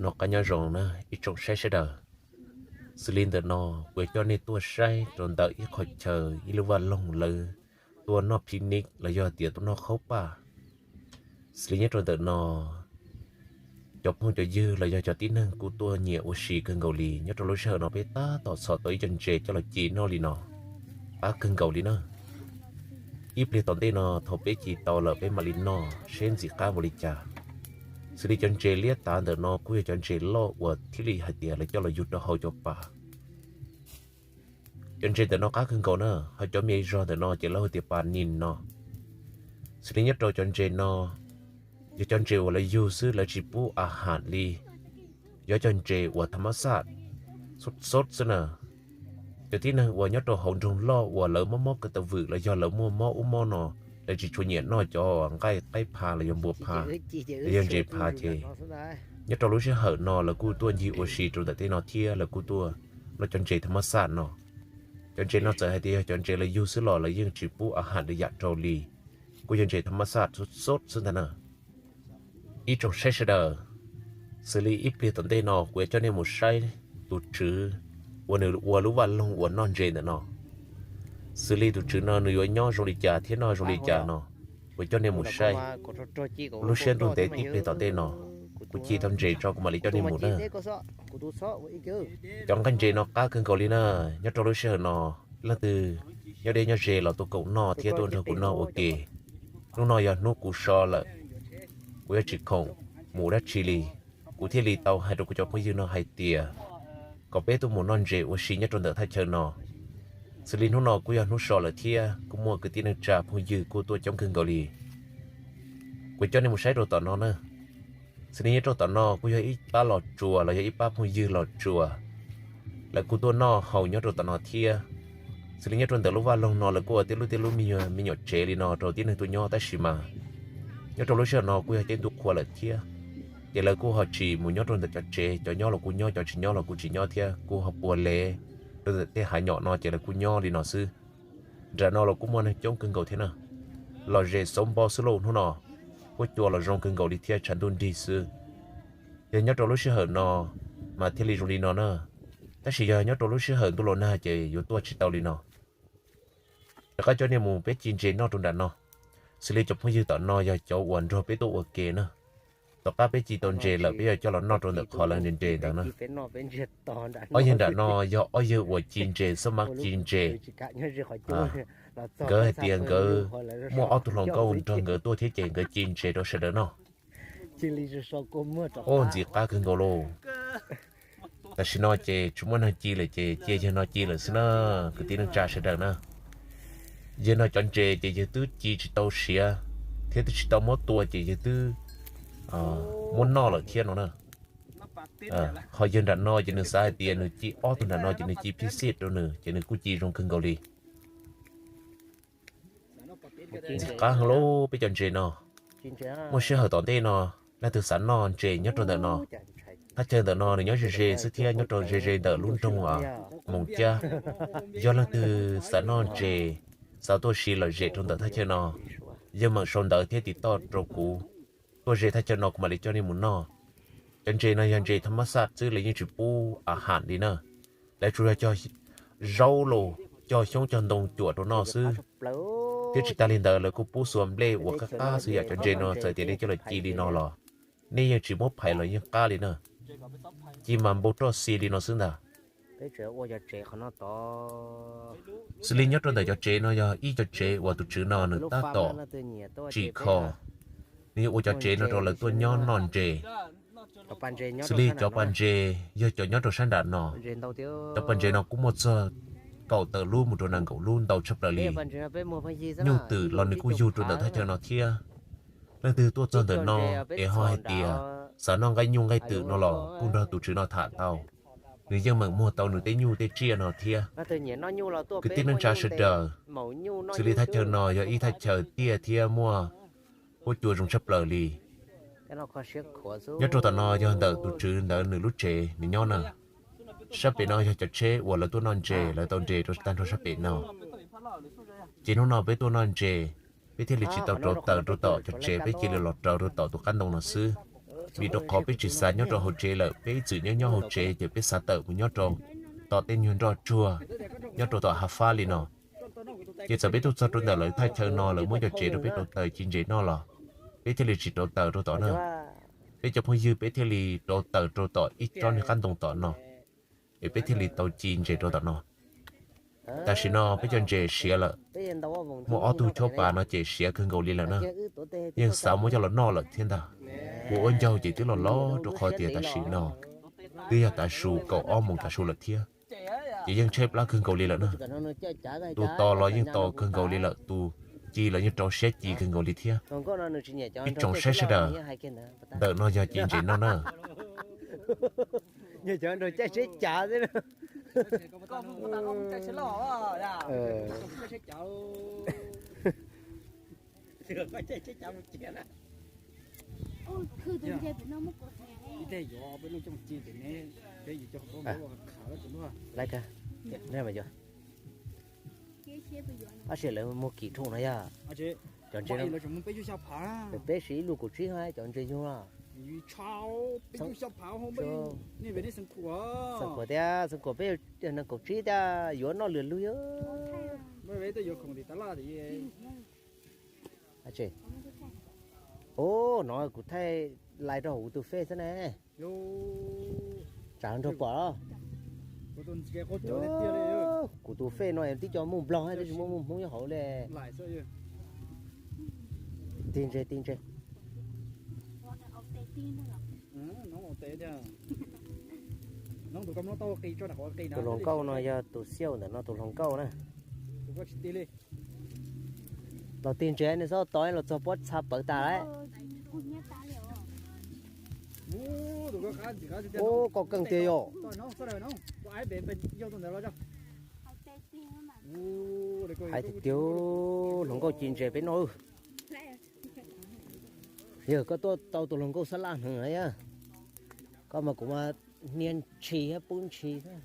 Noj qab nyob zoo na ib tsoom saib sawv daws. Xws li ntawm no kuv yuav coj nej tuaj saib rau ntawm ib qho chaw ib lub vaj loog lawv tuaj noj picnic los yog tias tuaj noj qhaub paj. Xws li nyob rau ntawm no, cov phooj cov ywg los yog cov tib neeg kuj tuaj nyiam ua si kawg nkaus li. Nyob rau lub sij hawm no peb tab tom txhom tau ib co ntses coj los ci noj li no, qab kawg nkaus li na. Ib pliag tom ntej no thaum peb ci tau lawm peb mam li noj seb ntxim qab npaum li cas. Xws li cov ntses liab tav ntawm no kuj yog cov ntses loj uas thiaj li hais tias lawv coj los yug rau hauv cov pas. Cov ntses ntawm no qab kawg nkaus na, ho cov me zog ntawm no ces lawv hu tias pas nim no. Xws li nyob rau cov ntses no, yog cov ntses uas lawv yug xwb lawv tsis pub a ham li, yog cov ntses uas tham mab xaj xub xub xwb na. Cov tib neeg uas nyob rau hauv nroog loj uas lawv mob mob ko taw vwm los yog lawv muaj mob ub mob no, lawv tsis tshua nyiam noj cov nqaij qaib pha los yog npua pha, los yog ntses pha ces nyob rau lub sij hawm no lawv kuj tuaj ncig ua si rau ntawm tej no thiab lawv kuj tuaj noj cov ntses tham mab xaj no. Cov ntses no txawm hais tias yog cov ntses lawv yug xwb los lawv yeej tsis pub a ham li yam rau li, kuj yog ntses tham mab xaj xub xub xwb ntag na. Ib tsoom saib sawv daws, xws li ib pliag tom ntej no kuv yuav coj nej mus saib tus tswv uas nws ua lub vaj loog uas noj ntses ntawm no. Xws li tus tswv no nws yuav nyob zoo li cas thiab noj zoo li cas no, kuv coj nej mus saib. Lub siab ntuj ntev tib pliag tom ntej no, kuv ci tau ntses tso kuv mam li coj nej mus na. Cov nqaij ntses no qab kawg nkaus li na. Nyob rau lub sij hawm no, leej twg nyob deb nyob ze los tuaj koom noj thiab tuaj nrog kuv noj ua ke. Hnub no yog hnub kuv so lawm, kuv yuav tsis khoom mus dab tsi li, kuv thiaj li tau hais rau kuv cov phooj ywg no hais tias kom peb tuaj mus noj ntses ua si nyob rau ntawm thaj chaw no. Xws li hnub no kuj yog hnub so lawm thiab kuj muaj kwv tij neej tsa phooj ywg kuj tuaj coob kawg nkaus li. Kuv coj nej mus saib rau tom no na. Xws li nyob rau tom no kuj yog ib pab los tsuas los yog ib pab phooj ywg los tsuas, lawv kuj tuaj noj haus nyob rau tom no thiab. Xws li nyob rau ntawm lub vaj loog no lawv kuj ua tej lub tej lub me nyuam tsev li no rau tib neeg tuaj nyob tab sis mas nyob rau lub sij hawm no kuj yog tej ntuj qhua lawm thiab, ces lawv kuj ho tsis mus nyob rau ntawm cov tsev, cov nyob los kuj nyob, cov tsis nyob los kuj tsis nyob thiab kuj ho puas lev rau ntawm tej hav nyom no ces lawv kuj nyob li no xwb. Nram no los kuj muaj neeg coob kawg nkaus thiab na. Lom zem xauv npo xwb lauj hnub no, huab cua los zoo kawg nkaus li thiab tshav ntuj nrig xwb. Yog nyob rau lub sij hawm no mas thiaj li zoo li no na, tab sis yog nyob rau lub sij hawm ntuj los nag ces yuav tuaj tsis tau li no. Rov qab coj nej mus peb ci ntses noj rau nram no. Xws li cov phooj ywg tom no yog cov uas nrog peb tuaj ua ke na. Tom qab peb ci tau ntses lawm peb yuav coj los noj rau ntawm qhov lawv nres nres ntawd na. Ob yawg nram no yog ob yawg uas ci ntses xab mab ci ntses. Nkawd hais tias nkawd muaj ob tug hluas nkauj nrog nkawd tuaj thiab ces nkawd ci ntses rau sawv daws noj. Ua ntxim qab kawg nkaus lauj. Tam sim no ces tsis muaj neeg ci lawm ces cia yawg no ci lawm xwb na, kwv tij neej tsa sawv daws na. Yawg no cov ntses ces yawg twb ci tsis tau siav thiab twb tsis tau muab tua ces yawg twb muab noj lawm thiab no na. Ho yawg nram no ces nws xav hais tias nws ci ob tug nram no ces nws ci phij xij rau nws ces nws kuj ci zoo kawg nkaus li. Ntxim qab heev lauj peb cov ntses no. Muaj sij hawm tom ntej no leej twg xav noj ntses nyob rau ntawm no, thaj chaw ntawm no nws nyob ze ze xwb thiab nyob rau ze ze ntawm lub nroog Moos Cab. Yog leej twg xav noj ntses, xav tuaj ua si lom zem rau ntawm thaj chaw no, yeej meem sau ntawv thiab tiv toj rau kuv, tuaj ze thaj chaw no kuv mam li coj nej mus noj. Cov ntses no yog ntses tham mab xaj xwb, lawv yeej tsis pub a ham li na. Lawv tsuas yog cog zaub los cog xyoob cog ntoo cuam rau noj xwb, thiab tsis tas li ntawd lawv kuj pub xuas nplej uas qab qab xwb yam. Cov ntses no txawm tias li coj los ci li no los nej yeej tsis muab phais los yeej qab li na. Ci mas npau roj xi li no xwb ntag. Xws li nyob rau ntawm cov tsev no yog ib cov tsev uas tus tswv no nws tab tom tsim kho, nws yuav ua cov tsev no rau lawv tuaj nyob noj ntses. Xws li cov pas ntses yog cov nyob rau sab nram no, cov pas ntses no kuj muaj txog kaum tawm lub mus rau nees nkaum lub ntau tshaj plaws li. Nyuj twm los nws kuj yug rau ntawm thaj chaw no thiab. Leej twg tuaj txog ntawm no es ho hais tias xav noj nqaij nyuj nqaij twm no los kuj nrog tus tswv no tham tau, nws yeej meem muag tau nws tej nyuj tej tsiaj no thiab. Kwv tij neej tsa sawv daws, xws li thaj chaw no yog ib thaj chaw tiaj thiab muaj huab cua zoo tshaj plaws li. Nyob rau tom no yog ntawm tus tswv ntawd nws lub tsev nws nyob na. Sab pem no yog cov tsheb uas lawv tuaj noj ntses, lawv tau ntses rau tag nrho sab pem no. Ces hnub no peb tuaj noj ntses, peb thiaj li tsis tau rauv taws rau tom cov tsev, peb cia li los rauv rau tom tus qab ntoo no xwb. Vim rau qhov peb tsis xav nyob rau hauv tsev lawm, peb ib txwm nyob nyob hauv tsev ces peb xav tawm mus nyob rau tom tej nyuag nroj tsuag, nyob rau tom hav fab li no. Ces txawm peb tuaj txog rau ntawm lawv thaj chaw no, lawv muab cov tsev rau peb rauv taws ci ntses noj los, peb thiaj li tsis rauv taws rau tom na. Peb cov phooj ywg peb thiaj li rauv taws rau tom ib tsob niag qab ntoo tom no, es peb thiaj li tau ci ntses rau tom no. Tam sim no peb cov ntses siav lawm, muaj ob tug chob pas no ces siav kawg nkaus li lawm na. Yeej xav muab coj los noj lawm thiab ntag. Kuv ua ncaug ces twb los los rau qhov tias tam sim no twb yog tav su kaum ob moos tav su lawm thiab, ces yeej tshaib plab kawg nkaus li lawm na. Tus tos los yeej tos kawg nkaus li lawm, tus ci los yeej rau siab ci kawg nkaus li thiab. Ib tsoom saib sawv daws, ntawm no yog ci ntses noj na. Nyob cov nrog caij tsheb cav xwb. Lawv, tab sis lawv muag kim rho no yog cov ntses, peb siv ib lub kaum tsib cov ntses yug no. Xeev Khuam tias, Xeev Khuam peb yog nees kaum tsib tias yuav noj lwm lug. Ub, no kuv thaij lais rau hauv kuv tus Face xwb ne. Tsam nrog pom los. Kuv tus Face no twb cov muaj Nplog tab sis muaj muaj Hmoob nyob hauv li. Tig ntses, tig ntses. Tus hluas nkauj no yog tus xiauj ntawm no tus hluas nkauj na. Los tig ntses, nws txhob tos, los txog pob txha pawv tas lawm. Ub, koj keej tiag yom. Hais tiag tiag, hluas nkauj ci ntses peb noj. Yog koj tuaj tau tus hluas nkauj xab laj heev na yog, koj mas kuv mas hnia ntshis thiab pub ntshis thiab.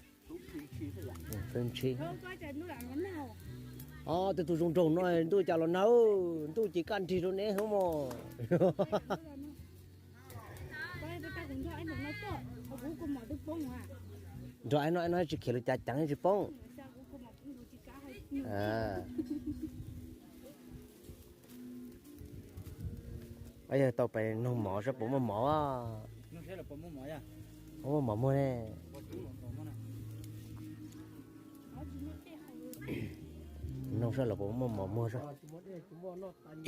Pub ntshis. Os, tej tus zoo nraug no ntuj cas los nag, ntuj ces kaj nrig rau neb hov mog. Nrog no no tsis khiav lus cas ceev tsis poob. Yog tau pes noog mov saib puas muaj mov. Muaj mov muag ne. Noog saib los puas muaj mov muag saib.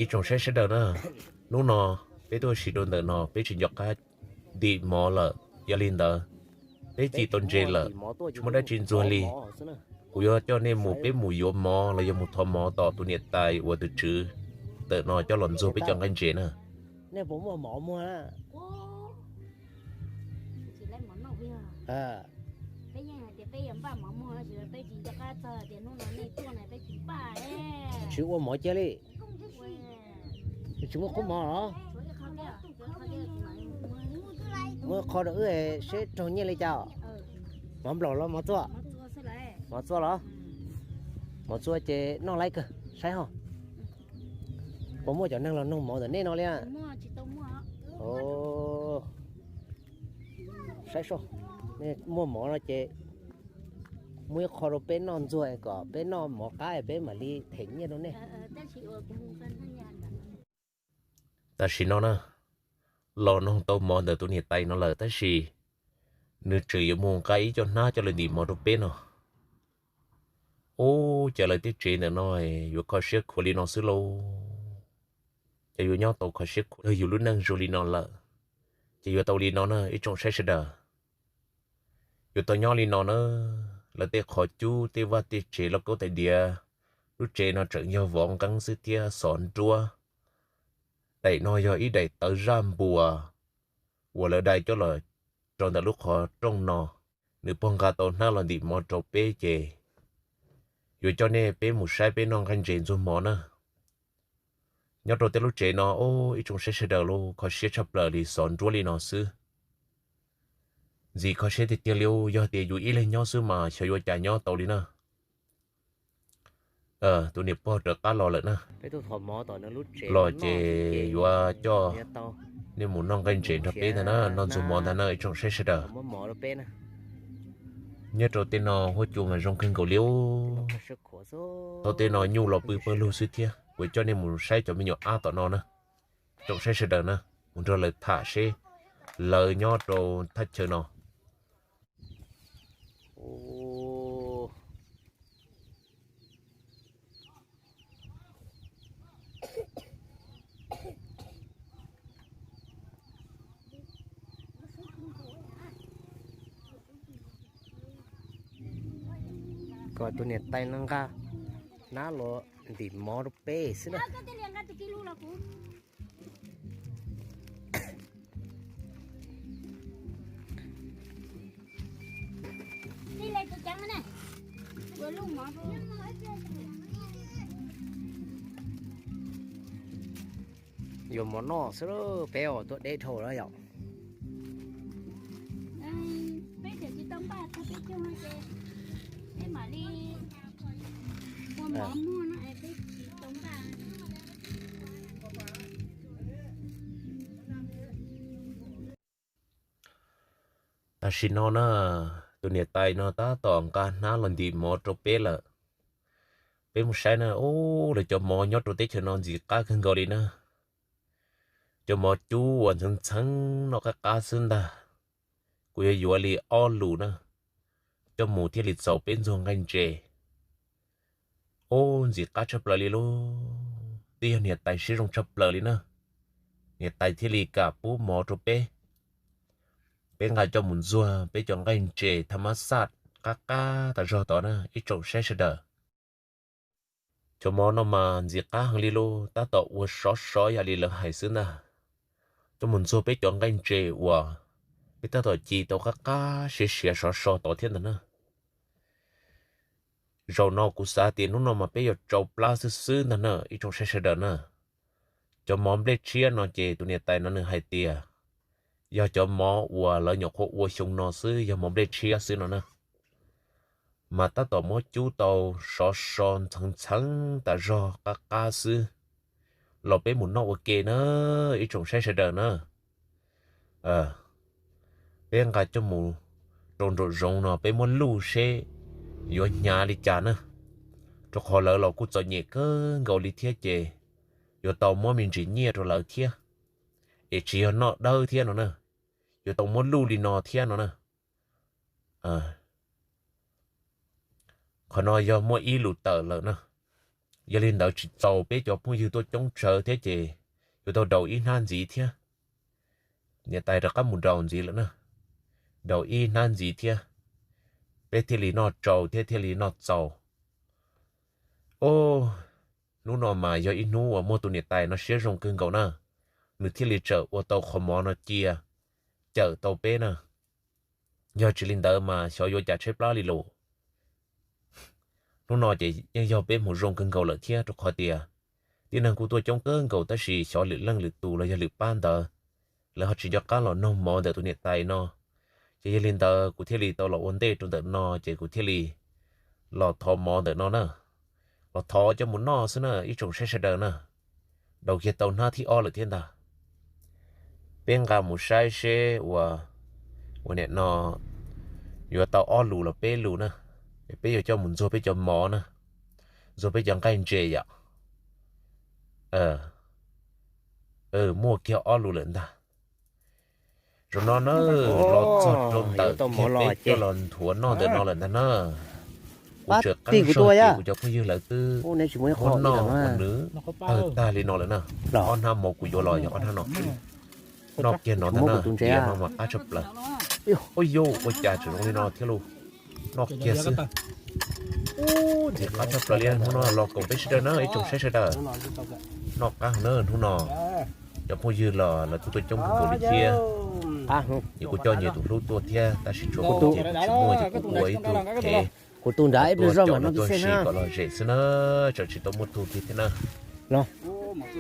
Ib tsoom saib sawv daws na, hnub no peb tuaj ua si rau ntawm no peb tsis nco qab ntim mov lawm, yog li ntawd peb ci tau ntses lawm, tsis muaj dab tsi ntxuag li. Kuv yuav coj nej mus, peb mus yuav mov los yog mus thov mov tom tus niam tais uas tus tswv ntawm no coj los ntxuag peb cov nqaij ntses na. Nej puas muaj mov muag na? Tsis ua mov cia li. Tsis muaj qhov mov los? Muab qho rau wb seb raug nyiaj li cas. Mov nplaum los mov txua? Mov txua los? Mov txua ces noj laib kawg saib ho. Puas muaj cov neeg los noog mov ntawm nej no li? Saib soj, nej muaj mov no ces muab ib qho rau peb noj ntxuag kom peb noj mov qab peb mam li them nyiaj rau nej. Tam sim no na, los noog tau mov ntawm tus niam tais no lawm tab sis nws tseem yuav mus nqa ib co hnab coj los ntim mov rau peb no. Ub, cas lawv tej tsev ntawm no yuav kho siab khuav li no xwb lauj. Ces yuav nyob tau kho siab khuav yog yus lub neej zoo li no lawm, ces yuav tau li no na ib tsoom saib sawv daws. Yuav tau nyob li no na, lawv tej qhov cub tej vaj tej tsev lauj kaub tais diav, lub tsev no tseem yog vov nqeeb xwb thiab xov nruab. Daim no yog ib daim tawv zaj npua uas lawv dai coj los rau ntawm lub qhov rooj no. Nws puag nqa tau hnab los ntim mov rau peb ces yuav coj nej peb mus saib peb noj nqaij ntses ntxuag mov na. Nyob rau tej lub tsev no, ib tsoom saib sawv daws lauj, kho siab tshaj plaws li, xov nruab li no xwb. Ntxim kho siab tiag tiag li, yog tias yus ib leeg nyob xwb mas xyov yuav cas nyob tau li na. Tus niam pog rov qab los lawm na. Los ces yuav coj Nej mus noj nqaij ntses nrog peb ntag na, noj ntxuag mov ntag na ib tsoom saib sawv daws. Nyob rau tej no huab cua mas zoo kawg nkaus li. Tau tej no nyuj los pw pawg lug xwb thiab. Kuv coj nej mus saib cov me nyuam ab tom no na, tsoom saib sawv daws na, mus nrog lawv tham seb lawv nyob rau thaj chaw no. Kom tus niam tais no nqa hnab los ntim mov rau peb xwb na. Yuav mov noj xwb, peb os tuaj deb dhau lawm yom. Tam sim no na, tus niam tais no tab tom nqa hnab los ntim mov rau peb lawm. Peb mus saib na, ub, lawv cov mov nyob rau teb chaws no ntxim qab kawg nkaus li na. Cov mov cub uas ntxheev ntxheev noj qab qab xwb ntag. Kuv yuav yuav li ob lus na, coj mus thiaj li txaus peb ntxuag nqaij ntses. Ub, ntxim qab tshaj plaws li lauj, twb yog niam tais siab zoo tshaj plaws li na. Niam tais thiaj li kam pub mov rau peb, peb nqa coj mus ntxuag peb cov nqaij ntses thaj mab xaj qab qab tas zog tod na ib tsoom saib sawv daws. Cov mov no mas ntxim qab heev li lauj, tab tom ua sov so yam li lawv hais xwb ntag. Coj mus ntxuag peb cov nqaij ntses uas peb tab tom ci tau qab qab siav siav sov so tod thiab ntag na. Zaum no kuv xav tias hnub no mas peb yuav tsau plab xwb xwb ntag na ib tsoom saib sawv daws na. Cov mov nplej tshiab no ces tus niam tais no nws hais tias yog cov mov uas lawv nyuam qhuav ua xyoo no xwb, yog mov nplej tshiab xwb no na. Mas tab tom muab cub tau sov so ntxheev ntxheev tas zog qab qab xwb los peb mus noj ua ke na ib tsoom saib sawv daws na. Peb nqa coj mus rau nraum zoov no peb muab luj seb yuav hnyav li cas na, rau qhov lawv los kuj txom nyem kawg nkaus li thiab ces yuav tau muab me ntsis nyiaj rau lawv thiab, es tsis yog noj dawb thiab no na, yuav tau muab luj li no thiab no na. Qhov no yog muaj ib lus tawm lawm na, yog li ntawd tsis txaus peb cov phooj ywg tuaj coob tsawv thiab ces yuav tau daus ib hnab ntxiv thiab. Niam tais rov qab mus daus ntxiv lawm na, daus ib hnab ntxiv thiab, peb thiaj li noj tsau thiab thiaj li noj txaus. Ub, hnub no mas yog ib hnub uas muaj tus niam tais no siab zoo kawg nkaus na, nws thiaj li txawm ua tau qhov mov no cia cawm tau peb na. Yog tsis li ntawd mas xyov yuav cas tshaib plab li lus. Hnub no ces yeej yog peb hmoov zoo kawg nkaus lawm thiab rau qhov tias tib neeg kuj tuaj coob kawg nkaus tab sis xyov lwm leej lwm tus los yog lwm pab ntawd lawv ho tsis nco qab los noog mov ntawm tus niam tais no. Ces yog li ntawd kuv thiaj li tau los ua ntej rau ntawm no ces kuv thiaj li los thov mov ntawm no na, los thov coj mus noj xwb na ib tsoom saib sawv daws na. Daus kiag tau hnab thib ob lawm thiab ntag. Peb nqa mus saib seb ua, ua niam no yuav tau ob lus los peb lus na. Peb yuav coj mus ntxuag peb cov mov na, ntxuag peb cov nqaij ntses yom. Muaj kiag ob lus lawm ntag. Zaum no na, los txog rau ntawm kiag peb coj los nthuav noj ntawm no lawm ntag na. Kuv tseem qab zog ces kuv cov phooj ywg lawv twb muab noj ua nws tawg tag li no lawm na. Ob hnab mov kuv yuav los yog ob hnab no. Noj kiag no ntag na, tiam no mas qab tshaj plaws. Ua yus ua cas tseem zoo li no thiab lauj. Noj kiag xwb. Ntxim qab tshaj plaws li hnub no los koom peb sawv daws na ib tsoom saib sawv daws. Noj qab heev na hnub no. Cov phooj ywg los lawv kuj tuaj coob kawg nkaus li thiab. Nyias kuj coj nyias tus hlub tuaj thiab tab sis tshuav kuv ces kuv tsis muaj ces kuv ua ib tug phev, kuv tua coj los tuaj ua si kom lom zem xwb na, tseem tsis tau muaj tug kiag thiab na.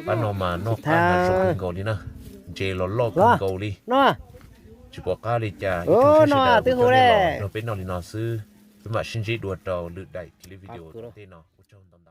Pab no mas noj qab heev zoo kawg nkaus li na, ntses los loj kawg nkaus li. Tsis pom qab li cas ib tsoom saib sawv daws, kuv coj nej los nrog peb noj li no xwb. Peb mam sib ntsib dua rau lwm daim clip video tom ntej no, ua tsaug ntau ntau.